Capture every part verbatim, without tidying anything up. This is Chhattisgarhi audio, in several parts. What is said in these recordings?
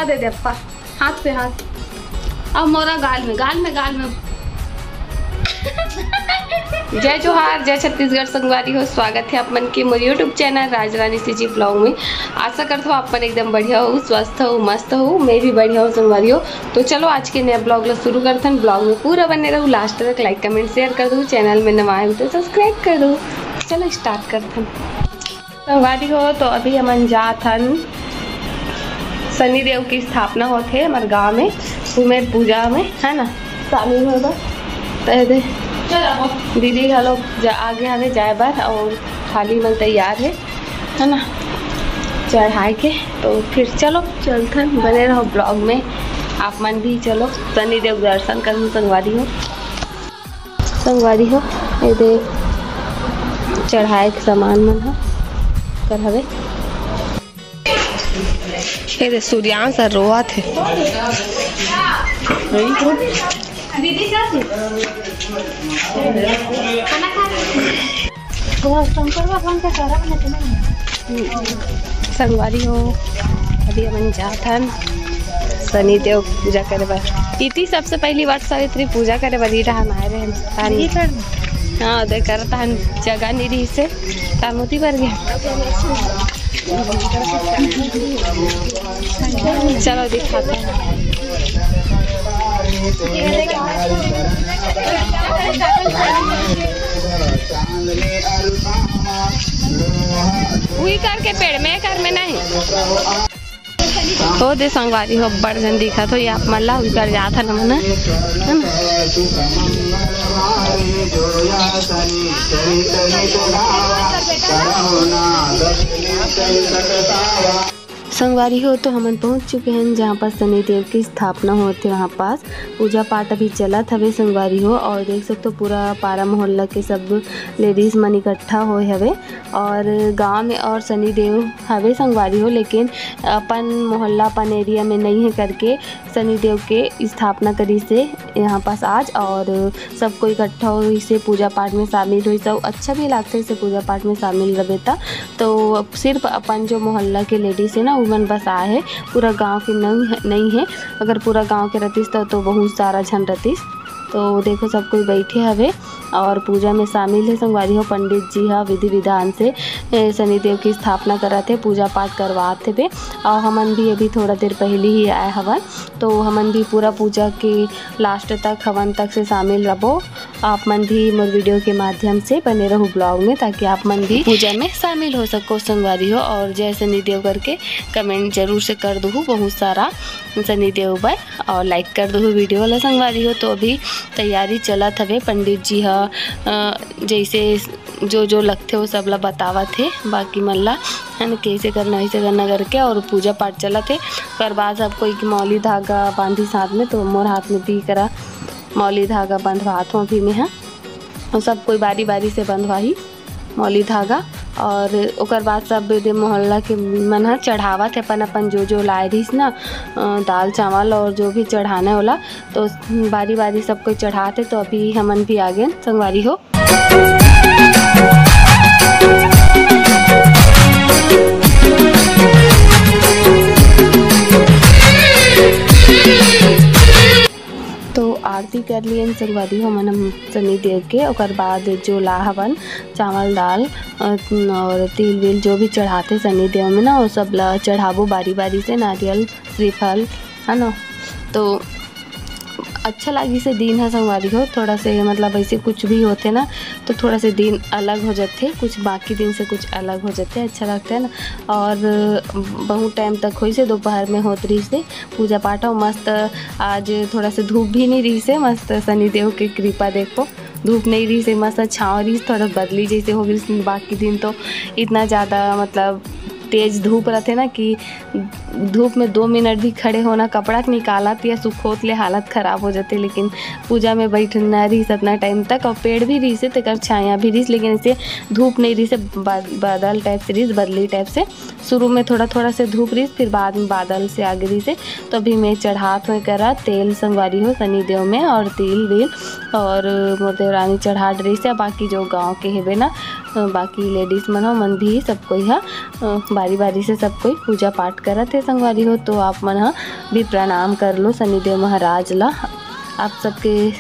दे दे अप्पा, हाथ पे हाथ। अब मोरा गाल में, गाल में, गाल में। जय जोहार, जय छत्तीसगढ़ संगवारी हो, स्वागत है आप मन के मोर YouTube चैनल राजरानी सीजी ब्लॉग में। आशा करत हो आप मन एकदम बढ़िया हो, स्वस्थ हो, मस्त हो। मैं भी बढ़िया हूँ संगवारी हो। तो चलो आज के नया ब्लॉग ला शुरू करथन। ब्लॉग में पूरा बने रहू लास्ट तक, लाइक कमेंट शेयर कर दो, चैनल में नवा आए हो तो सब्सक्राइब कर दो। चलो स्टार्ट करथन। संगवारी हो, तो अभी हमन जात हन शनि देव की स्थापना होथे हमर गांव में, सुमेर पूजा में, है ना, शामिल होए बर। तो ये दे, दीदी घलो जा, आगे हवे जाए बर, और थाली मन तैयार है, है ना, चढ़ाए के। तो फिर चलो चलथन, बने रहो ब्लॉग में। आप मन भी चलो शनि देव दर्शन करहु संगवारी हो। संगवारी हो, ये दे चढ़ाए के सामान मन ह कर हवे। ये दे सूर्यांश ह रोवत हे। दीदी का खाना खा रही है? संगवारी हो, अभी हमन जात हन शनि देव पूजा करे बर। इति सबसे पहली वट सावित्री पूजा करे बर ई डहान आए रहे। हाँ, दे करत हन, जगह नहीं रही से तार मोती भर गया। चलो दिखाते हैं। उही कर के पेड़ में, कर में नहीं। ओ दे संगवारी हो, अब्बड़ झन दिखत हो, ये आप मन ला उही कर जात हन हमन, है ना? संगवारी हो, तो हमन पहुंच चुके हैं जहां पर शनि देव की स्थापना होत हे, वहां पास पूजा पाठ अभी चलत हवे संगवारी हो। और देख सकते हो पूरा पारा मोहल्ला के सब लेडीज मन इकट्ठा होए हवे और गांव में और शनि देव हवे संगवारी हो, लेकिन अपन मोहल्ला अपन एरिया में नहीं है करके शनि देव के स्थापना करी से यहाँ पास आज। और सबको इकट्ठा होइसे, पूजा पाठ में शामिल होइसे, अउ अच्छा भी लागथे इसे पूजा पाठ में शामिल रहे त। तो सिर्फ अपन जो मोहल्ला के लेडीज है ना, उमन बस आए है, पूरा गांव के नहीं है, नहीं है। अगर पूरा गांव के रहतीस तो, तो बहुत सारा झन रहतीस। तो देखो सब कोई बैठे हवे और पूजा में शामिल है संगवारी हो। पंडित जी ह विधि विधान से ए, शनिदेव की स्थापना करत हे, पूजा पाठ करवात हे बे। और हमन भी अभी थोड़ा देर पहले ही आए हवन, तो हमन भी पूरा पूजा के लास्ट तक, हवन तक से शामिल रहो। आप मन भी मोर वीडियो के माध्यम से बने रहो ब्लॉग में, ताकि आप मन भी पूजा में शामिल हो सको संगवारी हो। और जय शनिदेव करके कमेंट जरूर से कर दो बहुत सारा शनिदेव बर, और लाइक कर दो वीडियो वाला संगवारी हो। तो अभी तैयारी चलत हवे, पंडित जी ह अ, जैसे जो जो लगथे वो सब ला बतावत हे बाकी मन ला, है ना, कैसे करना, ऐसे करना करके। और पूजा पाठ चलत हे। ओकर बाद सब कोई के मौली धागा बांधी साथ में, तो मोर हाथ में भी करा मौली धागा बंधवात हूँ अभी मैं ह। और सब कोई बारी बारी से बंधवाही मौली धागा। और ओकर बाद सब दे मोहल्ला के मन ह चढ़ावत हे अपन अपन जो जो लाए रहिस ना, अ, दाल चावल और जो भी चढ़ाना होला, तो बारी बारी सब कोई चढ़ात हे। तो अभी हमन भी आ गए संगवारी हो। तो आरती कर लियन संगवारी हो हमन हम शनिदेव के। ओकर बाद जो ला हवन चावल दाल, अ, और तिल विल जो भी चढ़ाथे शनिदेव में ना, वो सब ला चढ़ाबो बारी बारी से, नारियल, श्रीफल, है ना। तो अच्छा लागिस हे दिन ह संगवारी हो। थोड़ा से मतलब ऐसे कुछ भी होथे ना, तो थोड़ा से दिन अलग हो जाथे, कुछ बाकी दिन से कुछ अलग हो जाथे, अच्छा लगथे ना। और बहुत टाइम तक होइस हे, दोपहर में होत रहिस हे पूजा पाठ। और मस्त आज थोड़ा से धूप भी नहीं रहिस हे, मस्त शनिदेव के कृपा देखो, धूप नहीं रहिस हे, मस्त छाँव रहिस, थोड़ा बदली जैसे हो गइस। बाकी दिन तो इतना ज़्यादा मतलब तेज धूप रहथे ना कि धूप में दो मिनट भी खड़े होना, कपड़ा के निकालत या सुखोत ले हालत खराब हो जाथे। लेकिन पूजा में बैठना रहिस अतना टाइम तक, और पेड़ भी रहिस हे, तेकर छाया भी रहिस, लेकिन ऐसे धूप नहीं रहिस हे, बा-, बादल टाइप से रहिस, बदली टाइप से। शुरू में थोड़ा थोड़ा से धूप रहिस, फिर बाद में बादल से आगे रहिस हे। तो अभी मैं चढ़ात हुए करा तेल संगवारी हो शनिदेव में, और तिल विल और मोर देवरानी चढ़ा डरिस हे, बाकी जो गाँव के हेबे ना, बाकी लेडीज मन ह, मन भी सब कोई ह बारी बारी से सब कोई पूजा पाठ करत हे संगवारी हो। तो आप मन ह भी प्रणाम कर लो शनिदेव महाराज ला। आप सबके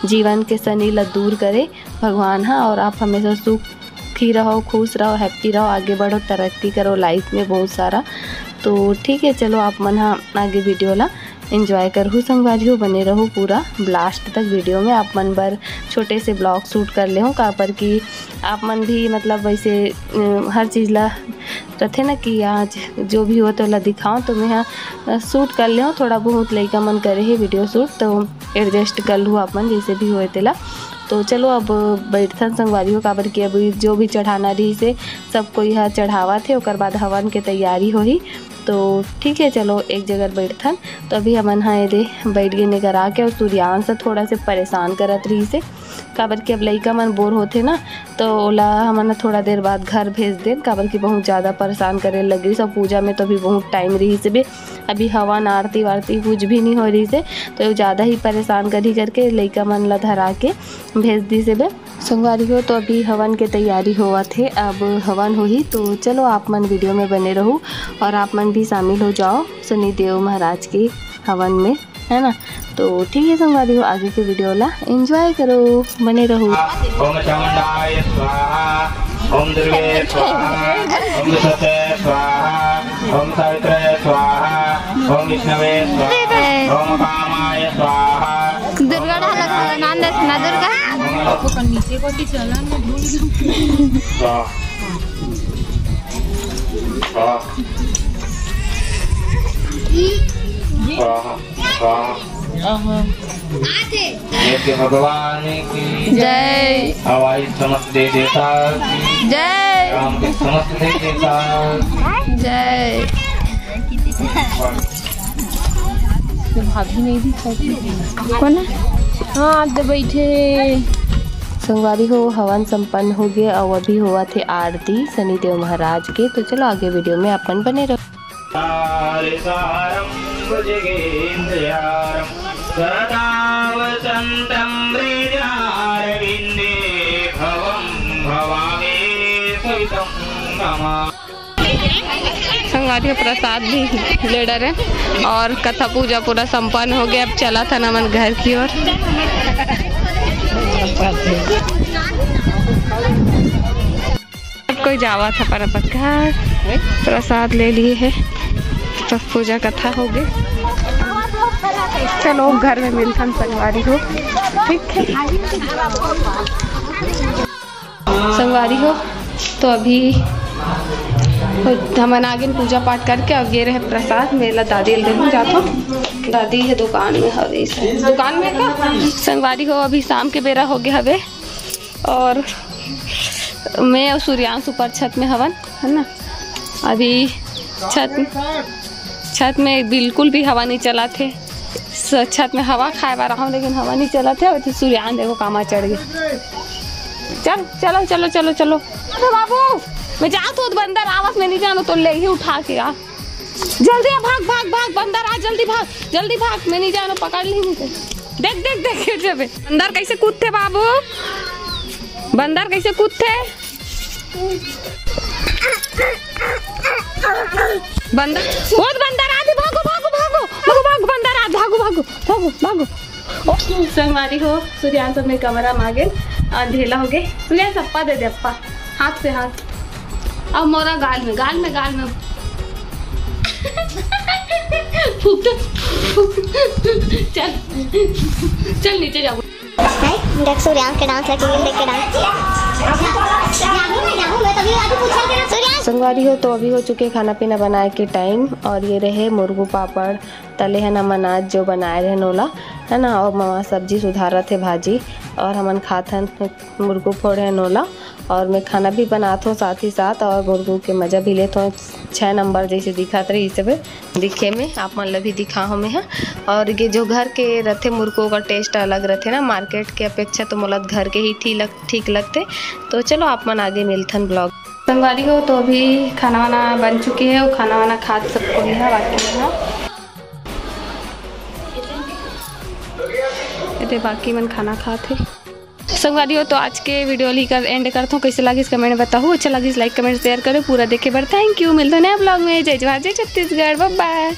जीवन के शनि ला दूर करे भगवान ह, और आप हमेशा सुखी रहो, खुश रहो, हैप्पी रहो, आगे बढ़ो, तरक्की करो लाइफ में बहुत सारा। तो ठीक है, चलो आप मन ह आगे वीडियो ला एंजॉय करहू संगवारी हो, बने रहू पूरा लास्ट तक वीडियो में। आप मन बर छोटे से ब्लॉग शूट कर ले हूँ, काबर कि आप मन भी मतलब वैसे हर चीज़ ला रथे ना कि आज जो भी हो तो ला दिखाओ, तो मैं शूट कर ले हूँ थोड़ा बहुत। लइका मन करे हे वीडियो शूट, तो एडजस्ट कर लू आप मन जैसे भी होए तेला। तो चलो अब बैठथन संगवारी हो, काबर कि अभी जो भी चढ़ाना रही से सब कोई ह चढ़ावत हे, ओकर बाद हवन के तैयारी होही। तो ठीक है, चलो एक जगह बैठथन। तो अभी हमन ह एदे बैठ गे नेकर आके, और सूर्यांश थोड़ा से परेशान करत रही से, काबर कि अब लइका मन बोर होथे ना, तो ओला हमन ह थोड़ा देर बाद घर भेज देन, काबर कि बहुत ज़्यादा परेशान करे लग रही से। पूजा में तो अभी बहुत टाइम रही से बे, अभी हवन आरती वारती कुछ भी नहीं हो रही से, तो ज़्यादा ही परेशान करही करके लइका मन ला धरा के भेज दी से बे। संगवारी हो, तो अभी हवन के तैयारी होवत हे, अब हवन होही, तो चलो आप मन वीडियो में बने रहू और आप मन भी शामिल हो जाओ शनि देव महाराज के हवन में, है ना। तो ठीक है संगवारी हो, आगे के वीडियो ला एंजॉय करो, बने रहू। ओम चामुंडाय स्वाहा, ओम दुर्गे स्वाहा, ओम विष्णवे स्वाहा, ओम सावित्रे स्वाहा, ओम विष्णवे स्वाहा, ओम कामाय स्वाहा। दुर्गा ढाला नाम दे ना दुर्गा। स्वाहा। स्वाहा। स्वाहा। स्वाहा। भगवान की जय। हवाई समस्त देवता की जय। राम के समस्त देवता की जय। भाभी नहीं दिखाई। कौन है? हाँ, आप तो बैठे। संगवारी हो, हवन संपन्न हो गया और अभी हुआ थे आरती शनिदेव महाराज के। तो चलो आगे वीडियो में अपन बने रहो। सारसारं भुजगेन्द्रहारं सदा वसन्तं हृदयारविन्दे भवं भवामि सहितं नमामि। संगवारी हो, प्रसाद भी ले डरे और कथा पूजा पूरा संपन्न हो गया। अब चला था नमन घर की ओर। सब कोई जावा था परबत घर, प्रसाद ले लिए है, सब पूजा कथा हो गई। चलो घर में मिलथन संगवारी हो, ठीक है। संगवारी हो, तो अभी हमन आगे पूजा पाठ करके अब ये रहे प्रसाद, मेला दादी ल देहूँ जाथो। दादी है दुकान में हवे, दुकान में का संगवारी हो, अभी शाम के बेरा हो गया हवे और मैं और सूर्यांश ऊपर छत में हवन, है ना। अभी छत, छत में बिल्कुल भी हवा नहीं चला थे। स-, छत में हवा खाए बर आहूँ, लेकिन हवा नहीं चला थे। और सूर्यांश देखो कामा चढ़ गए। चल, चलो, चलो, चलो, चलो। अरे बाबू, मैं जात हूँ, बंदर आवत, मैं नहीं जानो तो ले ही उठा के आ। जल्दी आ, भाग, भाग, भाग, बंदर आ, जल्दी भाग, जल्दी भाग, मैं नहीं जानो, पकड़ ली नहीं तो। देख, देख, देख, गिर जाबे। बंदर कैसे कूदथे बाबू, बंदर कैसे कूदथे? बंदर, वो बंदर आ दे, भागो, भागो, भागो, भागो, भागो, बंदर आ, भागो, भागो, भागो, भागो। ओ, संगवारी हो, सूर्यांश अपने कमरा में आ गए, अंधेला हो गए। सूर्यांश, अप्पा दे दे, अप्पा, हाथ से हाथ। अब मोरा गाल में, गाल में, गाल में। फूक तो, चल, चल नीचे जाओ। देख सूर्यांश के डांस, लकी देख के डांस। जागो ना, जागो, मैं तभी अभी पूछा कि ना सूर्यांश। संगवारी हो, तो अभी हो चुके खाना पीना बनाए के टाइम, और ये रहे मुरगू पापड़ तले हन हमन आज जो बनाए रहे नोला, है ना, और ममा सब्जी सुधारत हे भाजी, और हमन खात हन मुरगू फोड़े हन नोला। और मैं खाना भी बनात हो साथ ही साथ, और मुरगू के मजा भी लेत हो। छः नंबर जैसे दिखत रही, इसे भी दिखे में आप मन ला भी दिखा हो मैं हा। और ये जो घर के रथे मुरगू का टेस्ट अलग रथे ना, मार्केट के अपेक्षा तो मोला घर के ही ठीक लग, ठीक लगथे। तो चलो आप मन आगे मिलथन ब्लॉग। संगवारी हो, तो अभी खाना वाना बन चुके है, वो खाना वाना खात सबको है बाकी है। ये दे बाकी मन खाना खात है। संगवारी हो, तो आज के video ल ही कर end करथों। कैसे लागिस comment बताहू, अच्छा लागिस like comment share करो, पूरा देखे बर thank you। मिलथों नया vlog में। जय जोहार, जय छत्तीसगढ़, bye bye।